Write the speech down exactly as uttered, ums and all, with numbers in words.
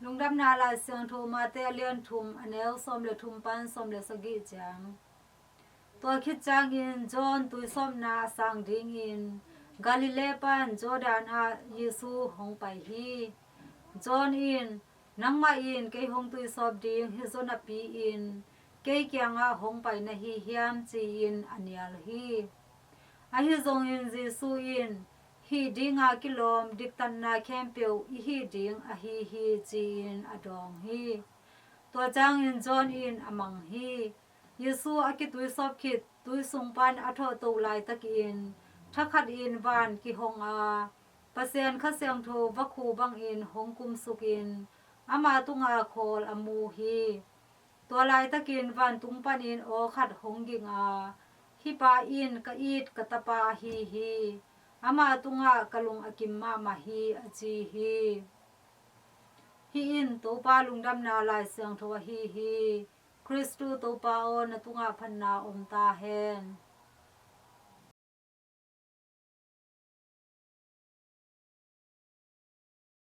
Lungdamna Lai Siangtho Mate a lian thum, a neu sawm le thum pan sawm le sagih ciang. Tua khit ciangin John tuisawpna a sang dingin Galilee pan Jordan ah Jesu hong pai hi. John in, "Nangmah in kei hong tuisawp ding hi zo napi-in kei kiangah hong pai na hi hiam?" ci-in a nial hi. Ahi zongin Jesu in, "Hih dinga kilawm diktatna khempeuh i hih ding ahi hi," ci-in a dawng hi. Tua ciangin John in a mang hi. Jesu a kituisawp khit tui sung pan a thawhto laitakin thakhat in van kihong a, Pasian Kha Siangtho vakhu bangin hong kumsukin ama tunga khawl a mu hi. Tua laitakin vantung panin aw khat hong ging a, "Hih pa in ka it ka tapa ahi hi. Ama tungah ka lung a kim mahmah hi," a ci hi. Hih in Topa Lungdamna Lai Siangtho ahi hi. Khristu Topa aw, na tungah phatna om ta hen.